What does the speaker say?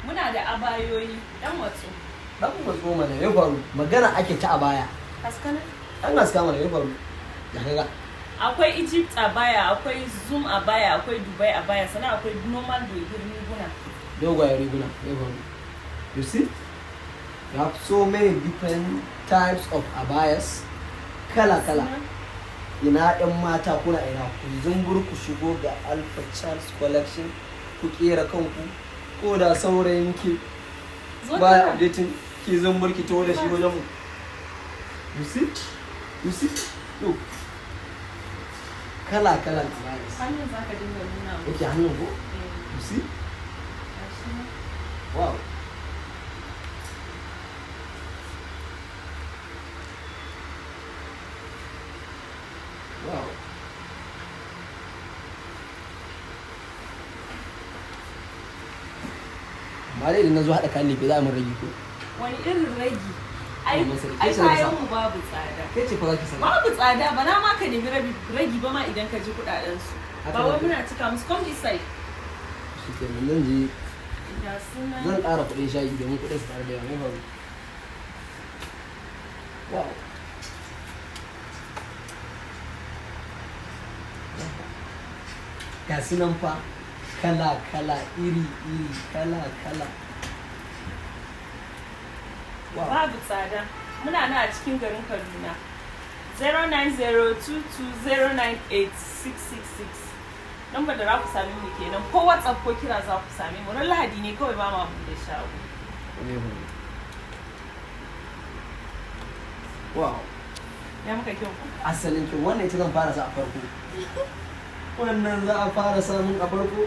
Muna da abayoyi dan watsu. Dan matso mana, ya faru? Magana ake ta abaya. Haskana. An haska mana, ya faru? Ya kaga? Akwai Egypt abaya, akwai Zoom abaya, akwai Dubai abaya, sannan akwai normal dogon riguna. Dogayen riguna, ya faru? You see, you have so many different types of abayas, kala kala. Ina yan mata, kuna ina? Ku zumbur ku shigo ga Alpha Charles Collection, ku kera kanku. Ko da saurayin ki Zo baya kana. updating, ki zumbur ki taho da shi wajen mu. You see, you see, look, kala kalan abayas. Hannun za ka dinga nuna mu. Yake hannun ko? Eh, You see? Gashi nan. Wow. Wow. Amma dai idan na zo haɗa kayan lefe, za a min ragi ko? Wani irin ragi? Ai, Ai, masar, ai ke ce na kayan sa. mu babu tsada. Ke ce fa za ki saka. Babu tsada, ba na ma ka nemi rabi ragi ba ma idan ka ji kuɗaɗen su. Haka Ba wai ne. muna cika musu. Come this side. Shi kenan, zan je. Ga su nan. Zan ƙara kuɗin shayi domin kuɗin su tare da yawa. Mai faru? Wow. Ga su nan fa, kala kala, iri iri, kala kala. Wow. Babu tsada. Muna nan a cikin garin Kaduna. 09022098666. Lambar da za ku sami mu kenan, ko WhatsApp ko kira za ku same mu. Ran Lahadi ne kawai ba ma buɗe shago. Mai faru? Wow. Ya muka kyau ko? Asalin kyau. Wannan ita zan fara sa a farko. Wannan za a fara samun a farko.